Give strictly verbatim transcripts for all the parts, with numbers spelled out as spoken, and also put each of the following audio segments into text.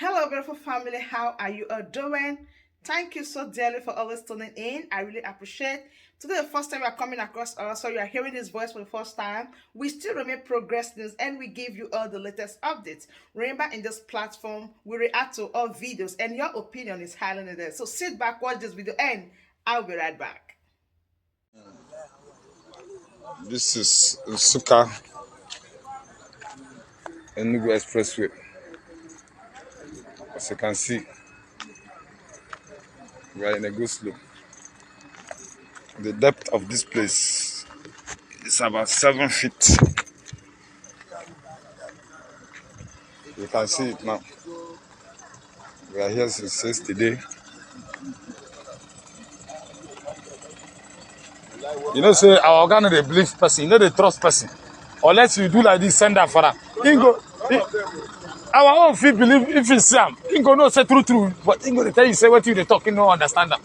Hello, beautiful family. How are you all doing? Thank you so dearly for always tuning in. I really appreciate. Today, the first time you are coming across us, so you are hearing this voice for the first time. We still remain Progress News, and we give you all the latest updates. Remember, in this platform, we react to all videos, and your opinion is highly needed. So sit back, watch this video, and I'll be right back. This is Nsukka Enugu Expressway. As you can see, we are in a good slope. The depth of this place is about seven feet. You can see it now. We are here since yesterday. You know, say our oga no dey believe person, you no dey trust person. Unless you do like this, send am for am. He go, he, our own fit believe if he see am. He go know say true true, but he go dey tell you say wetin you dey talk, he no understand am.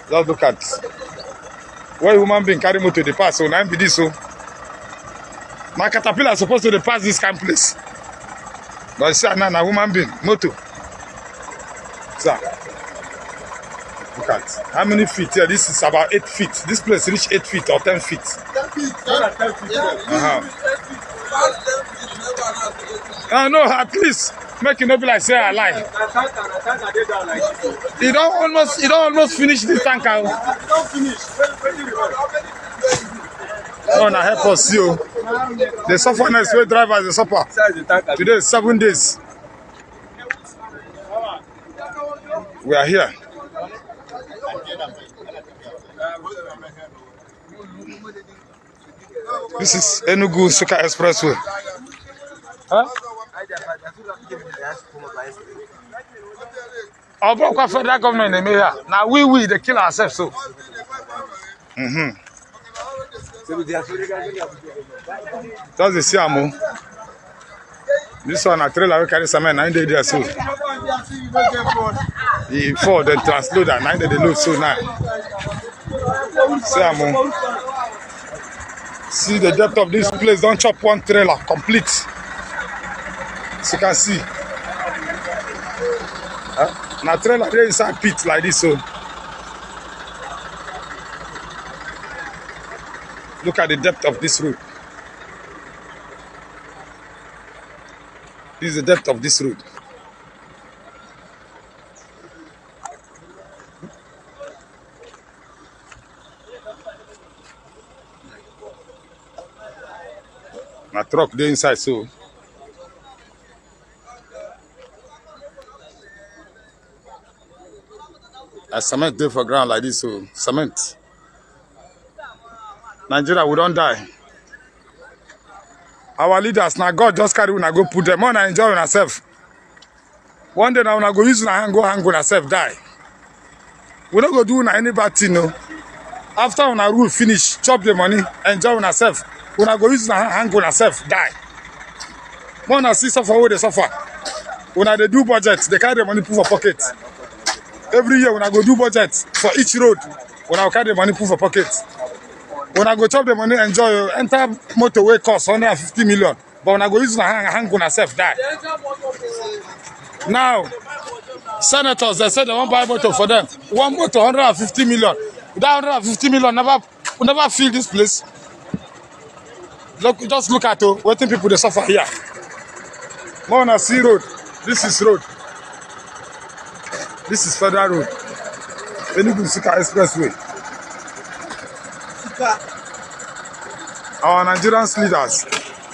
Just look at where human being carry motor dey pass. So na be this so. Na caterpillar suppose to dey pass this kind place. But see now na human being motor. Sir, look at how many feet here. This is about eight feet. This place reach eight feet or ten feet. Uh-huh. Uh, no, at least make it not be like say I lie. He don't almost, he don't almost finish this tanker. Oh, now help us see. Oh. The sufferness where drivers the suffer. Today is seven days. We are here. This is Enugu Nsukka Expressway. Huh? Obokwa federal government dey make here. Now we we dey kill ourselves so. Mm-hmm. Just dey see am o. This one na trailer wey carry cement na im dey there so. E fall, dem transload am, na im dem dey load so now. See am o. See the depth of this place don chop one trailer complete. As you can see. Eh? Na trailer dey inside pit like this so. Look at the depth of this road. This is the depth of this road. Na truck dey inside so. As cement dey for ground like this so, cement. Nigeria, we don die. Our leaders, na God just carry una go put them. Una enjoy una self. One day na una go use una hand go hang una self die. We no go do una any bad thing, no. After una rule finish, chop the money, enjoy una self. Una go use una hand hang una self die. More una see suffer wey dey suffer. Una dey do budget, dey carry the money put for pocket. Every year una go do budget for each road. Una go carry the money put for pocket. Una go chop the money, enjoy, enter motor wey cost hundred and fifty million. But una go use una hand hang una self die. Now, senators, they say they wan buy motor for them. One motor, hundred and fifty million. That hundred and fifty million never, we never fill this place. Look, just look at, oh, wetin people dey suffer here. More una see road. This is road. This is Federal Road. Enugu Nsukka Expressway. Our Nigerian leaders,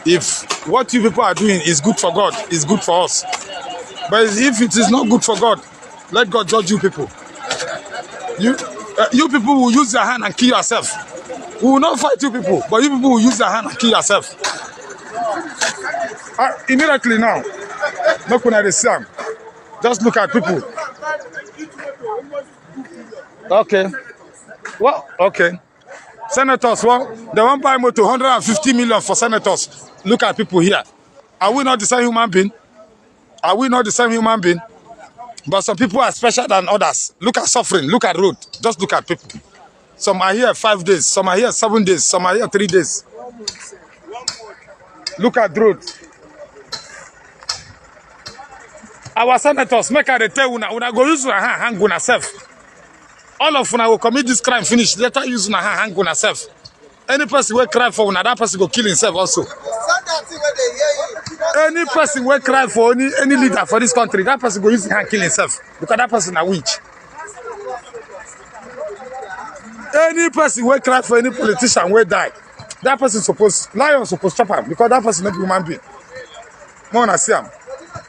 if what you people are doing is good for God, it's good for us. But if it is not good for God, let God judge you people. You, uh, you people will use your hand and kill yourself. We will not fight you people, but you people will use your hand and kill yourself. Uh, immediately now, make una dey see am. Just look at people. Okay. Well, okay. Senators, well, they wan buy motor, hundred and fifty million for senators. Look at people here. Are we not the same human being? Are we not the same human being? But some people are special than others. Look at suffering. Look at road. Just look at people. Some are here five days. Some are here seven days. Some are here three days. Look at road. Our senators, make I dey tell una, una go use una hand hang una self. All of una go commit this crime finish, later use una hand hang una self. Any person wey cry for una, that person go kill himself also. Any person wey cry for any any leader for this country, that person go use him hand kill himself, because that person na witch. Any person wey cry for any politician wey die, that person suppose, lion suppose chop am, because that person no be human being. More na see am.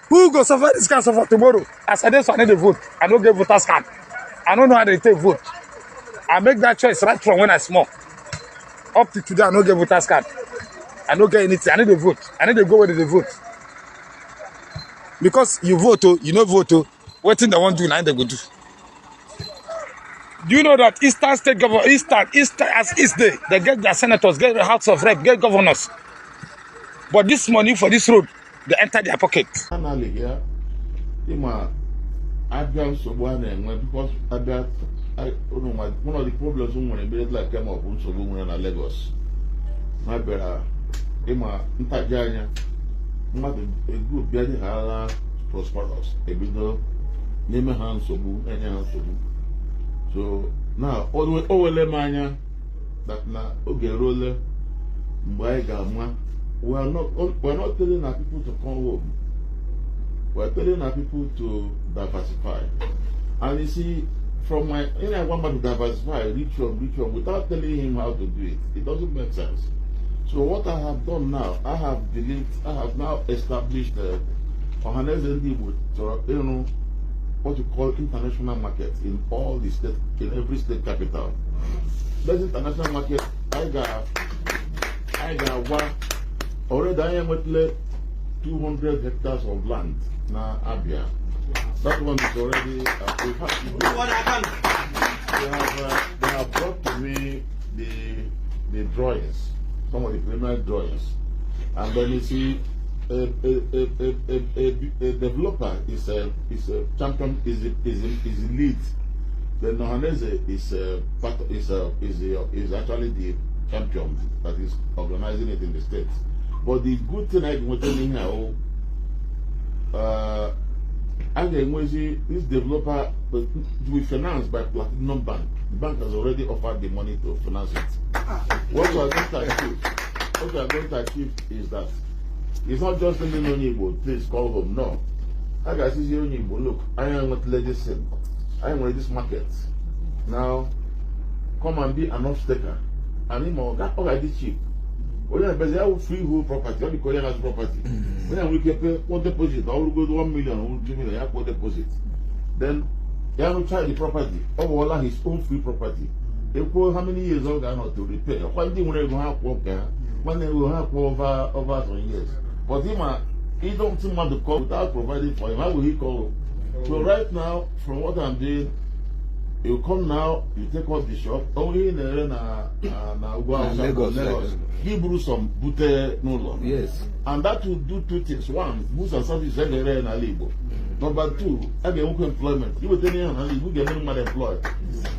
Who go suffer this kind suffer tomorrow? As I dey so, I no dey vote. I no get voters card. I no know how they take vote. I make that choice right from when I small. Up to today, I no get voters card. I no get anything. I no dey vote. I no dey go where they dey vote. Because you vote, oh, you no vote, oh, wetin they wan do, na they go do. Do you know that Eastern State governor, Eastern, Eastern, as East dey, they get their senators, get the House of Rep, get governors. But this money for this road, they enter their pocket. Finally, yeah, ịma abịa nsogbu a na-enwe, because abịa, I, unu ma, one of the problems m nwere immediately I came up bụ nsogbu nwere na Lagos. Ha bịara ịma ntaji anya, mmadụ, a group bịa dị ha ala prosperous, ebido n'ime ha nsogbu, na-enye ha nsogbu. So now, o we-, o wele m anya that na oge eruole mgbe anyị ga-ama. We are not, we are not telling our people to come home. We are telling our people to diversify. And you see, from my, you know, I want to diversify, reach one, reach one, without telling him how to do it. It doesn't make sense. So what I have done now, I have deleted, I have now established, uh, Ohaneze Ndị Igbo chọrọ ịrụ what you call international market in all the state, in every state capital. This international market, I got, I got one. Already, I am with two hundred hectares of land na Abia. That one is already, uh, we have, they have, uh, they have brought to me the, the drawings, some of the preliminary drawings. And then you see, a, a, a, a, a, a, a developer is a, is a champion, is a, is a, is elite. Then Ohaneze is a part, is a, is a, is actually the champion that is organizing it in the state. But the good thing I want to know now, uh, a ga-enwezi this developer, but to be financed by Platinum Bank. The bank has already offered the money to finance it. What we are going to achieve, what we are going to achieve is that it's not just telling only Igbo, "Please call home." No. A ga-asịzi onye Igbo, "Look, anyị enwetala this thing. Anyị nwere this market. Now, come and be an off-taker." And him, ọ ga-, ọ ga-adị cheap. Onye na-ebezi ya bụ freehold property, ọ dịka onye na-azụ property. Onye nwere ike pay one deposit, ọ rụgodo one million, or two million, ya kwụọ deposit. Then, ya rụchaa the property, ọ bụrụla his own free property. E kwuo how many years ọ ga-anọ to repay. Ọkwa ndị nwere ego ha kwụọ nke ha. Nwanne ego ha kwụọ over, over some years. But him, uh, he don't think want to come without providing for him. How will he come? So right now, from what I'm doing, you come now, you take up the shop. Only in the, na, na, na Ugwu Awụsa, Lagos, Lagos. Gị buru some bute n'ụlọ. Yes. And that will do two things. One, boost and service, a ga-ere n'ala Igbo. Number two, a ga-enwekwa employment. You will tell me n'ala Igbo, get many more employed.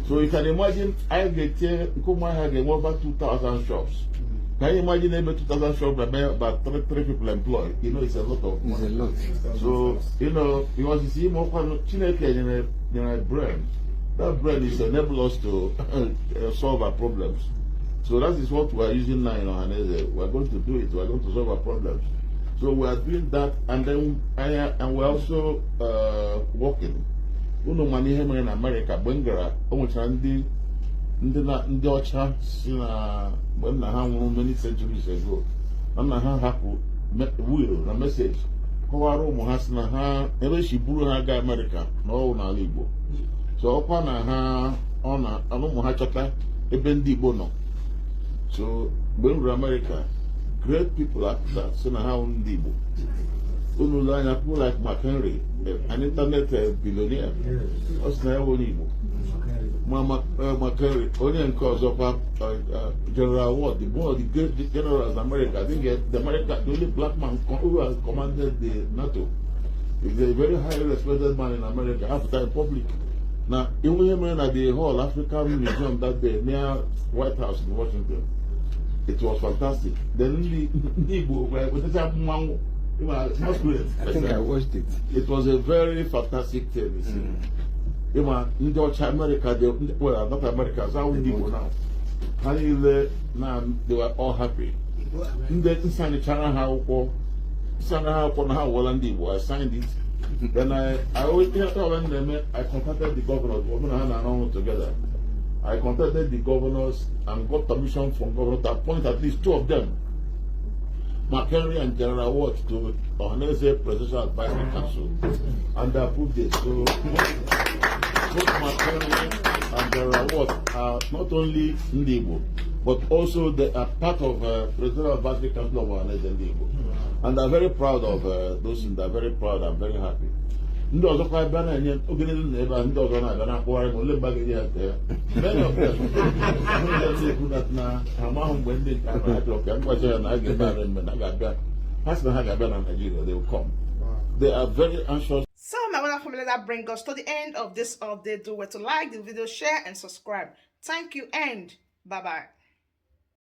So you can imagine, I get here, Nkrumah, I get over two thousand shops. Can you imagine ebe two thousand shops, but about three, three people employed? You know, it's a lot of money. It's a lot. So, you know, because you see, more Chineke in a, in a brain. That brain is enable us to uh, solve our problems. So that is what we are using now in Ohaneze. We are going to do it. We are going to solve our problems. So we are doing that, and then I, and we're also uh, working. Unu ma na ihe mere na Amerịka, mgbe m gara, o nwechara ndị, ndị na, ndị ọcha si na mgbe nna ha nwụrụ many centuries ago, na nna ha hapụ me-, will na message, kọwara ụmụ ha si na ha, ebe si buru ha gaa Amerịka, na ọ wụ n'ala Igbo. So ọkwa na ha, ọ na, na ụmụ ha chọta ebe ndị Igbo nọ. So mgbe m ruru Amerịka, great people apụta si na ha wụ ndị Igbo. Unu le anya, people like McHenry, eh, an internet, eh, billionaire. Ọ sị na ya wụ onye Igbo. Ma, ma, eh, McHenry, onye nke ọzọkwa, eh, eh, General Ward, the, one of the great generals in America. I think, eh, the America, the only black man co-, who has commanded the NATO. He's a very highly respected man in America. Half the time public. Now, even him in the Hall African Museum that day near White House in Washington. It was fantastic. Then ndị ndị Igbo wee wetacha mmanwụ, ịma, masquerade. I think I watched it. It was a very fantastic thing, you see. Ịma, ndị ọcha America, they, well, not America, so ndị Igbo now. Ha niile na, they were all happy. Ndị nsanichara ha akwụkwọ, nsana ha akwụkwọ na ha wụla ndị Igbo. I signed it. Then I, I always, ihe ọbụla m na-eme, I contacted the governors. Ọ bụrụ na ha na-arụ ọrụ together. I contacted the governors and got permission from governor to appoint at least two of them, Mark Henry and General Watt, to Ohaneze Presidential Advisory Council, and they approved it. So both Mark Henry and General Watt are not only Ndigbo, but also they are part of uh, Presidential Advisory Council of Ohaneze Ndigbo, and I'm very proud of uh, those things. I'm very proud. I'm very happy. Ndị ọzọkwa ebe a na-enye oge niile na ebe a, ndị ọzọ na-abịa na-akpụgharị m, ole mgbe a ga-enye ha nke ya. Many of them, ndị ọzọ na-ekwu that na amaghị mgbe ndị nke ahụ ha chọrọ ka m gwacha ya na a ga-eme arrangement, a ga-abịa. Ha sị na ha ga-abịa na Nigeria, they will come. They are very anxious. So, my wonderful family, that brings us to the end of this update. Do well to like the video, share, and subscribe. Thank you, and bye bye.